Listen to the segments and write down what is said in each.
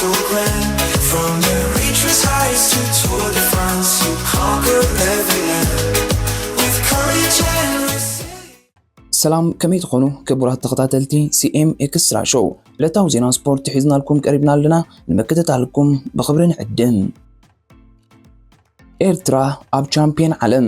From the reaches highest to Tour de France, you conquer every land with courage and resilience. ሰላም፣ ከመይ ትኾኑ ክቡራት ተኸታተልቲ ሲ ኤም ኤክስትራ ሾው? ዕለታዊ ዜና ስፖርት ሒዝናልኩም ቀሪብና ኣለና። ንምክትታልኩም ብኽብሪ ንዕድም። ኤርትራ ኣብ ቻምፒዮን ዓለም።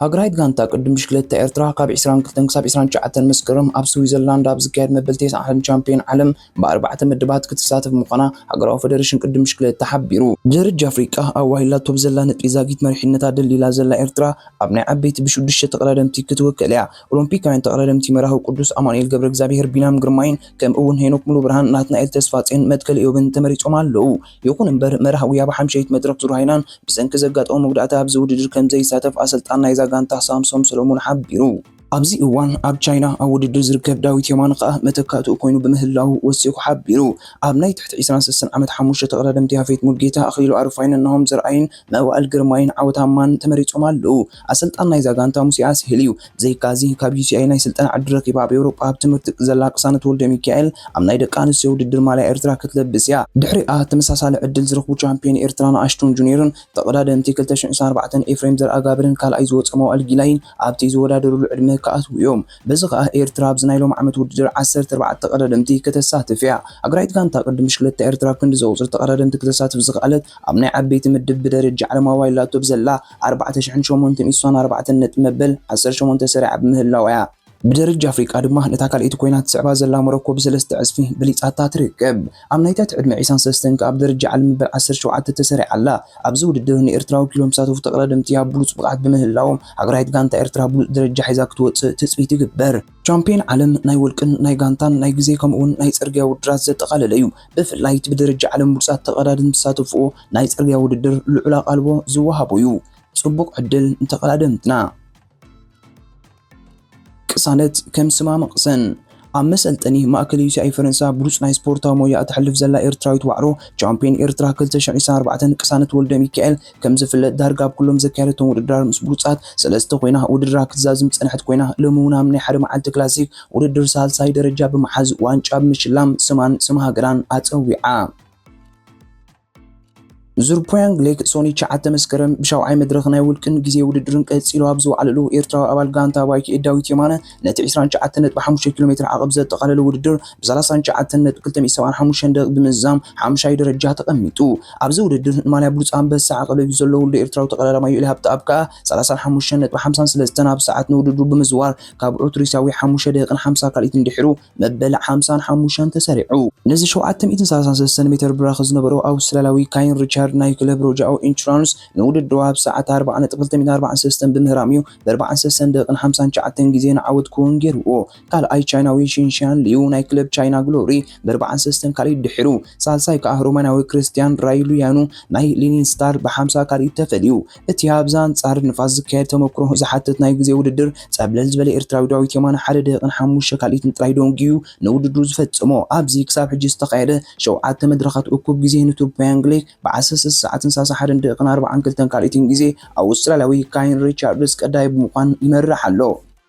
ሃገራዊት ጋንታ ቅድም ብሽክለታ ኤርትራ ካብ ዕስራን ክልተን ክሳብ ዕስራን ትሽዓተን መስከረም ኣብ ስዊዘርላንድ ኣብ ዝካየድ መበል ተስዓን ሓደን ቻምፒዮን ዓለም ብኣርባዕተ ምድባት ክትሳተፍ ምዃና ሃገራዊ ፈደረሽን ቅድም ብሽክለታ ሓቢሩ። ብደረጃ ኣፍሪቃ ኣዋሂላቶ ብዘላ ነጥቢ ዛጊት መሪሕነታ ደልዲላ ዘላ ኤርትራ ኣብ ናይ ዓበይቲ ብሽዱሽተ ተቐዳደምቲ ክትውከል እያ። ኦሎምፒካውያን ተቐዳደምቲ መራህዊ ቅዱስ ኣማኑኤል ገብረ እግዚኣብሔር፣ ቢንያም ግርማይን ከምኡ እውን ሄኖክ ሙሉብርሃን ናትናኤል ተስፋጼን መትከል እዮብን ተመሪጾም ኣለዉ። ይኹን እምበር መራህዊ ኣብ ሓምሻይት መድረኽ ዙር ሃይናን ብሰንኪ ዘጋጠሞ መጉዳእቲ ኣብዚ ውድድር ከም ዘይሳተፍ ኣሰልጣን ናይዛ ጋንታ ሳምሶም ሰሎሞን ሓቢሩ። ኣብዚ እዋን ኣብ ቻይና ኣብ ውድድር ዝርከብ ዳዊት የማነ ከኣ መተካእትኡ ኮይኑ ብምህላዉ ወሲኹ ሓቢሩ። ኣብ ናይ ትሕቲ ዕስራን ሰለስተን ዓመት ሓሙሽተ ተቐዳደምቲ ያፌት ሙልጌታ፣ ኣኽሊሉ ኣረፋይን ናሆም ዘርኣይን መዋእል ግርማይን ዓወታማን ተመሪጾም ኣለዉ። ኣሰልጣን ናይዛ ጋንታ ሙሴ ኣስሄል እዩ። ብዘይካዚ ካብ ዩ ሲ ኣይ ናይ ስልጠና ዕድል ረኺባ ኣብ ኤውሮጳ ኣብ ትምህርቲ ዘላ ቅሳነት ወልደ ሚካኤል ኣብ ናይ ደቂ ኣንስትዮ ውድድር ማልያ ኤርትራ ክትለብስ እያ። ድሕሪኣ ተመሳሳሊ ዕድል ዝረኽቡ ቻምፒዮን ኤርትራ ንኣሽቱን ጁኒየርን ተቐዳደምቲ ክልተ ሽሕን ዕስራን ኣርባዕተን ኤፍሬም ዘርኣጋብርን ካልኣይ ዝወጸ መዋእል ጊላይን ኣብቲ ዝወዳደሩሉ ዕድመ ክኣትዉ እዮም። በዚ ከኣ ኤርትራ ኣብዚ ናይ ሎም ዓመት ውድድር ዓሰርተ ኣርባዕተ ተቐዳደምቲ ከተሳትፍ እያ። ሃገራዊት ጋንታ ቅድም ብሽክለታ ኤርትራ ክንዲ ዘቑጽር ተቐዳደምቲ ከተሳትፍ ዝኸኣለት ኣብ ናይ ዓበይቲ ምድብ ብደረጃ ዓለም ኣዋሂላቶ ብዘላ ኣርባዕተ ሽሕን ሸሞንተን ሚእቲ ስሳን ኣርባዕተን ነጥቢ መበል ዓሰርተ ሸሞንተ ሰሪዓ ብምህላዋ እያ። ብደረጃ ኣፍሪቃ ድማ ነታ ካልኣይቲ ኮይና ትስዕባ ዘላ ሞሮኮ ብሰለስተ ዕጽፊ በሊጻታ ትርከብ። ኣብ ናይ ትሕቲ ዕድመ ዕስራን ሰለስተን ከኣ ብደረጃ ዓለም መበል ዓሰርተ ሸውዓተ ተሰሪዓ ኣላ። ኣብዚ ውድድር ንኤርትራ ወኪሎም ዝሳተፉ ተቐዳደምቲ ኣብ ብሉጽ ብቕዓት ብምህላዎም ሃገራዊት ጋንታ ኤርትራ ብሉጽ ደረጃ ሒዛ ክትወጽእ ትጽቢት ይግበር። ቻምፒዮን ዓለም ናይ ውልቅን ናይ ጋንታን ናይ ግዜ ከምኡ'ውን ናይ ጽርግያ ውድድራት ዘጠቓለለ እዩ። ብፍላይ እቲ ብደረጃ ዓለም ብሉጻት ተቐዳደምቲ ዝሳተፍዎ ናይ ጽርግያ ውድድር ልዑል ኣቓልቦ ዝወሃቦ እዩ። ጽቡቕ ዕድል ንተቐዳደምትና። ቅሳነት ከም ስማ መቕሰን። ኣብ መሰልጠኒ ማእከል ዩ ሲ ኣይ ፈረንሳ ብሉጽ ናይ ስፖርታዊ ሞያ እተሕልፍ ዘላ ኤርትራዊት ዋዕሮ፣ ቻምፒዮን ኤርትራ ክልተ ሽሕን ዕስራን ኣርባዕተን ቅሳነት ወልደ ሚካኤል፣ ከም ዝፍለጥ ዳርጋ ኣብ ኩሎም ዘካየደቶም ውድድራት ምስ ብሉጻት ሰለስተ ኮይና ውድድራ ክትዛዝም ዝጸንሐት ኮይና፣ ሎሚ እውን ኣብ ናይ ሓደ መዓልቲ ክላሲክ ውድድር ሳልሳይ ደረጃ ብምሓዝ ዋንጫ ብምሽላም ስማን ስም ሃገራን ኣጸዊዓ። ዙር ፖያንግ ሌግ ሶኒ ትሽዓተ መስከረም ብሻውዓይ መድረኽ ናይ ውልቅን ግዜ ውድድርን ቀጺሉ ኣብ ዝወዓለሉ፣ ኤርትራዊ ኣባል ጋንታ ዋይ ኬ ኤ ዳዊት የማነ ነቲ ዕስራን ትሽዓተን ነጥቢ ሓሙሽተ ኪሎ ሜትር ዓቐብ ዘጠቓለለ ውድድር ብሰላሳን ትሽዓተን ነጥቢ ክልተ ሚእቲ ሰብዓን ሓሙሽተን ደቂቕ ብምዝዛም ሓምሻይ ደረጃ ተቐሚጡ። ኣብዚ ውድድር ንማልያ ብሉጽ ኣንበሳ ዓቐብ ሂቡ ዘሎ ውልዶ ኤርትራዊ ተቐዳዳማይ ዩኤል ሃብተኣብ ከኣ ሰላሳን ሓሙሽተን ነጥቢ ሓምሳን ሰለስተን ኣብ ሰዓት ንውድድሩ ብምዝዋር ካብ ብዑት ሩስያዊ ሓሙሽተ ደቂቕን ሓምሳ ካልኢትን ድሒሩ መበል ሓምሳን ሓሙሽተን ተሰሪዑ። ነዚ ሸውዓተ ሚእትን ሰላሳን ሰለስተን ሜተር ብራኸ ዝነበሮ ኣውስትራልያዊ ካይን ሪቻርድ ናይ ክለብ ሮጃኦ ኢንሹራንስ ንውድድሩ ኣብ ሰዓት ኣርብዓ ነጥቢ ክልተ ሚእትን ኣርባዓን ሰለስተን ብምህራም እዩ ብኣርባዓን ሰለስተን ደቂቕን ሓምሳን ትሽዓተን ግዜ ንዓወት ክውን ገይርዎ። ካልኣይ ቻይናዊ ሺንሻን ሊዩ ናይ ክለብ ቻይና ግሎሪ ብኣርባዓን ሰለስተን ካልኢት ድሒሩ፣ ሳልሳይ ከኣ ሮማናዊ ክርስቲያን ራይሉያኑ ናይ ሊኒን ስታር ብሓምሳ ካልኢት ተፈልዩ። እቲ ኣብዚ ኣንጻር ንፋስ ዝካየድ ተመክሮ ዝሓትት ናይ ግዜ ውድድር፣ ጸብለል ዝበለ ኤርትራዊ ዳዊት የማነ ሓደ ደቂቕን ሓሙሽተ ካልኢትን ጥራይ ደንጉዩ ንውድድሩ ዝፈጸሞ። ኣብዚ ክሳብ ሕጂ ዝተኻየደ ሸውዓተ መድረኻት እኩብ ግዜ ንቱር ፖያንግ ሌግ ብዓሰርተ ሰዓትን ሰላሳ ሓደን ደቂቕን ኣርባዓን ክልተን ካልኢትን ግዜ ኣውስትራልያዊ ካይን ሪቻርድስ ቀዳይ ብምዃን ይመርሕ ኣሎ።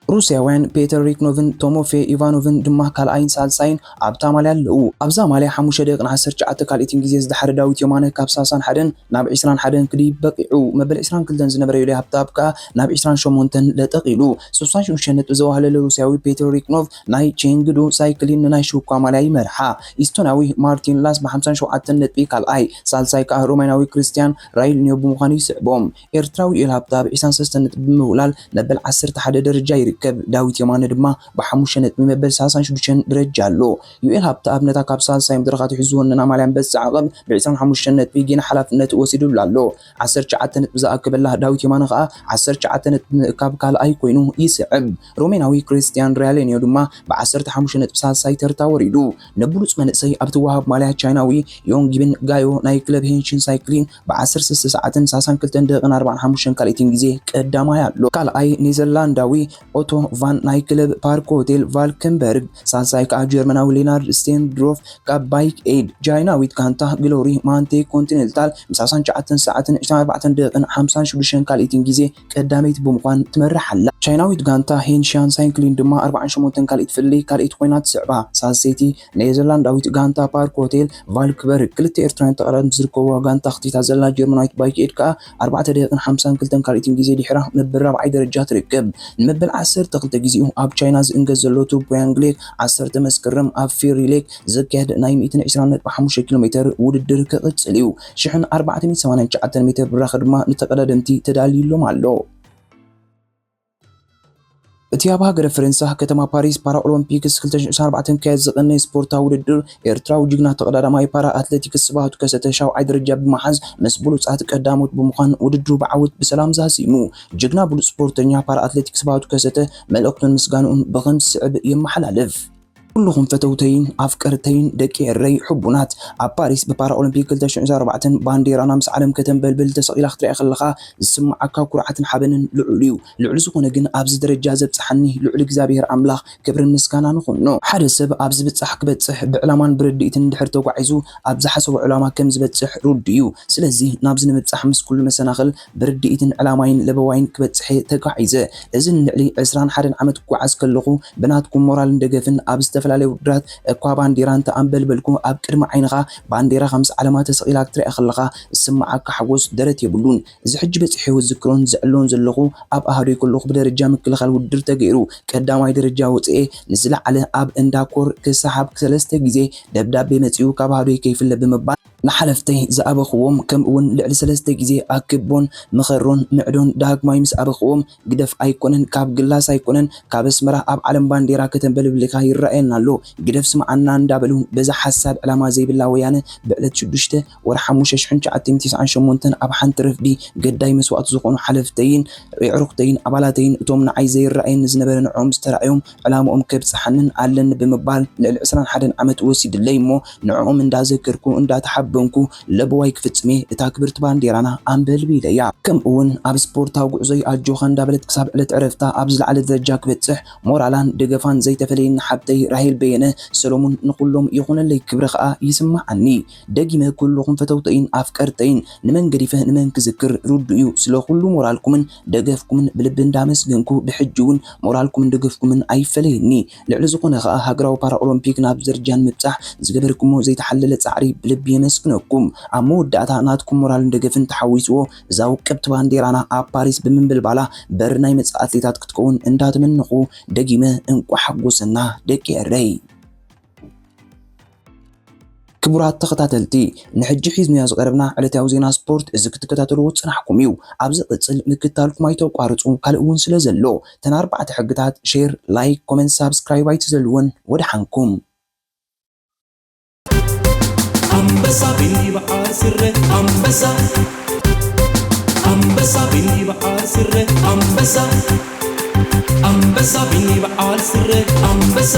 ሩስያውያን ፔተር ሪክኖቭን ቶሞፌ ኢቫኖቭን ድማ ካልኣይን ሳልሳይን ኣብታ ማልያ ኣለዉ። ኣብዛ ማልያ ሓሙሽተ ደቂቕን ዓሰርተ ትሽዓተ ካልኢትን ግዜ ዝደሓረ ዳዊት የማነ ካብ ሰላሳን ሓደን ናብ ዕስራን ሓደን ክድይብ በቂዑ። መበል ዕስራን ክልተን ዝነበረ ዩልያ ሃብተኣብ ከኣ ናብ ዕስራን ሸሞንተን ለጠቕ ኢሉ። ስሳን ሽዱሽተን ነጥቢ ዘዋህለለ ሩስያዊ ፔተር ሪክኖቭ ናይ ቼንግዱ ሳይክሊን ንናይ ሽውኳ ማልያ ይመርሓ። ኢስቶናዊ ማርቲን ላስ ብሓምሳን ሸውዓተን ነጥቢ ካልኣይ፣ ሳልሳይ ከኣ ሮማናዊ ክርስቲያን ራይልኒዮ ብምዃኑ ይስዕቦም። ኤርትራዊ ዩኤል ሃብተኣብ ዕስራን ሰለስተን ነጥቢ ብምውላል መበል ዓሰርተ ሓደ ደረጃ ይርከብ። ዳዊት የማነ ድማ ብሓሙሽተ ነጥቢ መበል ሰላሳን ሽዱሽተን ደረጃ ኣሎ። ዩኤል ሃብተኣብ ነታ ካብ ሳልሳይ መድረኻት ሒዙ ዝወነና ማልያ ኣንበሳ ዓቐብ ብዕስራን ሓሙሽተን ነጥቢ ጌና ሓላፍነት ወሲዱላ ኣሎ። ዓሰርተ ትሽዓተ ነጥቢ ዝኣከበላ ዳዊት የማነ ከኣ ዓሰርተ ትሽዓተ ነጥቢ ምእካብ ካልኣይ ኮይኑ ይስዕብ። ሮሜናዊ ክርስቲያን ሪያሌኒዮ ድማ ብዓሰርተ ሓሙሽተ ነጥቢ ሳልሳይ ተርታ ወሪዱ። ንብሉጽ መንእሰይ ኣብ ትወሃብ ማልያ ቻይናዊ ዮንግ ጊብን ጋዮ ናይ ክለብ ሄንሽን ሳይክሊን ብዓሰርተ ሰዓትን ሰላሳን ክልተን ደቂቕን ኣርባዓን ሓሙሽተን ካልኢትን ግዜ ቀዳማይ ኣሎ። ካልኣይ ኔዘርላንዳዊ ኦቶ ቶ ቫን ናይ ክለብ ፓርክ ሆቴል ቫልከንበርግ፣ ሳልሳይ ከኣ ጀርመናዊ ሌናርድ ስቴንድሮፍ ካብ ባይክ ኤድ። ቻይናዊት ጋንታ ግሎሪ ማንቴ ኮንቲኔንታል ምስ ዓሰርተ ትሽዓተ ሰዓትን ዕስራን ኣርባዕተን ደቂቕን ሓምሳን ሽዱሽተን ካልኢትን ግዜ ቀዳመይቲ ብምዃን ትመርሕ ኣላ። ቻይናዊት ጋንታ ሄንሻን ሳይክሊን ድማ ኣርባዓን ሸሞንተን ካልኢት ፍልልይ ካልኢት ኮይና ትስዕባ። ሳልሰይቲ ኔዘርላንዳዊት ጋንታ ፓርክ ሆቴል ቫልክበርግ ክልተ ኤርትራውያን ተቐዳደምቲ ዝርከብዋ ጋንታ ኣኽቲታ ዘላ ጀርመናዊት ባይክ ኤድ ከኣ ኣርባዕተ ደቂቕን ሓምሳን ክልተን ካልኢትን ግዜ ድሒራ መበል ራብዓይ ደረጃ ትርከብ። ንመበል ዓሰርተ ክልተ ግዜኡ ኣብ ቻይና ዝእንገድ ዘሎ ቱቦያንግ ሌክ ዓሰርተ መስከረም ኣብ ፌሪ ሌክ ዝካየድ ናይ ሚእትን ዕስራን ነጥቢ ሓሙሽተ ኪሎ ሜተር ውድድር ክቕጽል እዩ። ሽሕን ኣርባዕተ ሚእትን ሰማንያን ትሽዓተን ሜተር ብራኸ ድማ ንተቐዳደምቲ ተዳልዩሎም ኣሎ። እቲ ኣብ ሃገረ ፈረንሳ ከተማ ፓሪስ ፓራኦሎምፒክስ ክልተ ሽሕን ዕስራን ኣርባዕተን ክካየድ ዝቐነየ ስፖርታዊ ውድድር፣ ኤርትራዊ ጅግና ተቐዳዳማይ ፓራ ኣትሌቲክስ ስብሃቱ ከሰተ ሻውዓይ ደረጃ ብምሓዝ ምስ ብሉጻት ቀዳሞት ብምዃን ውድድሩ ብዓወት ብሰላም ዛዚሙ። ጅግና ብሉጽ ስፖርተኛ ፓራ ኣትሌቲክስ ስብሃቱ ከሰተ መልእኽቱን ምስጋንኡን ብኸም ዝስዕብ የመሓላልፍ። ኩልኹም ፈተውተይን ኣፍቀርተይን ደቂ ኤረይ ሕቡናት፣ ኣብ ፓሪስ ብፓራኦሎምፒክ ክልተ ሽሕን ዕስራን ኣርባዕተን ባንዴራና ምስ ዓለም ከተንበልብል ተሰቒላ ክትሪኣ ከለኻ ዝስምዓካ ኩርዓትን ሓበንን ልዑል እዩ። ልዑል ዝኾነ ግን ኣብዚ ደረጃ ዘብጽሓኒ ልዑል እግዚኣብሔር ኣምላኽ ክብርን ምስጋናን ይኹኖ። ሓደ ሰብ ኣብ ዝብጻሕ ክበጽሕ ብዕላማን ብርድኢትን እንድሕር ተጓዒዙ ኣብ ዝሓሰቦ ዕላማ ከም ዝበጽሕ ርዱእ እዩ። ስለዚ ናብዚ ንምብጻሕ ምስ ኩሉ መሰናኽል ብርድኢትን ዕላማይን ለበዋይን ክበጽሕ ተጓዒዘ። እዚ ንልዕሊ ዕስራን ሓደን ዓመት ክጓዓዝ ከለኹ ብናትኩም ሞራልን ደገፍን ኣብ ዝተፈላለዩ ውድድራት እኳ ባንዴራ እንተኣንበልበልኩ ኣብ ቅድሚ ዓይንኻ ባንዴራኻ ምስ ዓለማ ተሰቒላ ክትሪኣ ከለኻ ዝስምዓካ ሓጎስ ደረት የብሉን። እዚ ሕጂ በጺሐዮ ዝዝክሮን ዝዕሎን ዘለኹ ኣብ ኣሃዶይ ከለኹ ብደረጃ ምክልኻል ውድድር ተገይሩ ቀዳማይ ደረጃ ወጽኤ ንዝለዓለ ኣብ እንዳ ኮር ክሰሓብ ሰለስተ ግዜ ደብዳቤ መጺኡ ካብ ኣሃዶይ ከይፍለ ብምባል ንሓለፍተይ ዝኣበኽዎም ከምኡ እውን ልዕሊ ሰለስተ ግዜ ኣክቦን ምኸሮን ምዕዶን ዳግማይ ምስ ኣበኽዎም ግደፍ ኣይኮነን ካብ ግላስ ኣይኮነን ካብ ኣስመራ ኣብ ዓለም ባንዴራ ከተንበልብልካ ይረኣየና ኣሎ ግደፍ ስምዓና እንዳበሉ በዛ ሓሳድ ዕላማ ዘይብላ ወያነ ብዕለት ሽዱሽተ ወርሒ ሓሙሽተ ሽሕን ትሽዓተ ሚእትን ተስዓን ሸሞንተን ኣብ ሓንቲ ረፍዲ ገዳይ መስዋእቲ ዝኾኑ ሓለፍተይን የዕሩኽተይን ኣባላተይን እቶም ንዓይ ዘይረኣየኒ ዝነበረ ንዕኦም ዝተራእዮም ዕላምኦም ከብጽሓንን ኣለኒ ብምባል ልዕሊ ዕስራን ሓደን ዓመት ወሲድለይ እሞ ንዕኦም እንዳዘከርኩ እንዳተሓበንኩ ለበዋይ ክፍጽም እየ እታ ክብርቲ ባንዴራና ኣንበልቢለያ። ከምኡ እውን ኣብ ስፖርታዊ ጉዕዞይ ኣጆኻ እንዳበለት ክሳብ ዕለት ዕረፍታ ኣብ ዝለዓለ ደረጃ ክበጽሕ ሞራላን ደገፋን ዘይተፈለየኒ ሓብተይ ራሄል በየነ ሰሎሙን ንኹሎም ይኹነለይ ክብሪ ኸኣ ይስምዓኒ። ደጊመ ኩልኹም ፈተውተይን ኣፍቀርተይን ንመን ገዲፈ ንመን ክዝክር ርዱእ እዩ። ስለ ኩሉ ሞራልኩምን ደገፍኩምን ብልቢ እንዳመስገንኩ ብሕጂ እውን ሞራልኩምን ደገፍኩምን ኣይፈለየኒ። ልዕሊ ዝኾነ ኸኣ ሃገራዊ ፓራኦሎምፒክ ናብ ደረጃ ንምብጻሕ ዝገበርኩሞ ዘይተሓለለ ጻዕሪ ብልቢ የመስግነኩም። ኣብ መወዳእታ ናትኩም ሞራልን ደገፍን ተሓዊስዎ እዛ ውቅብቲ ባንዴራና ኣብ ፓሪስ ብምንብልባላ በር ናይ መጻኢ ኣትሌታት ክትከውን እንዳተመነኹ ደጊመ እንቋዕ ሓጎሰና ደቂ ኤረይ። ክቡራት ተኸታተልቲ፣ ንሕጂ ሒዝናዮ ዝቐረብና ዕለታዊ ዜና ስፖርት እዚ ክትከታተልዎ ዝጸናሕኩም እዩ። ኣብ ዝቕጽል ምክትታልኩም ኣይተቋርጹ፣ ካልእ እውን ስለ ዘሎ። እተን ኣርባዕተ ሕግታት ሼር፣ ላይክ፣ ኮመንት፣ ሳብስክራይብ ኣይትዘልወን። ወደሓንኩም። ኣንበሳ ቢኒ በዓል ስረ ኣንበሳ ኣንበሳ ቢኒ በዓል ስረ ኣንበሳ ኣንበሳ ቢኒ በዓል ስረ ኣንበሳ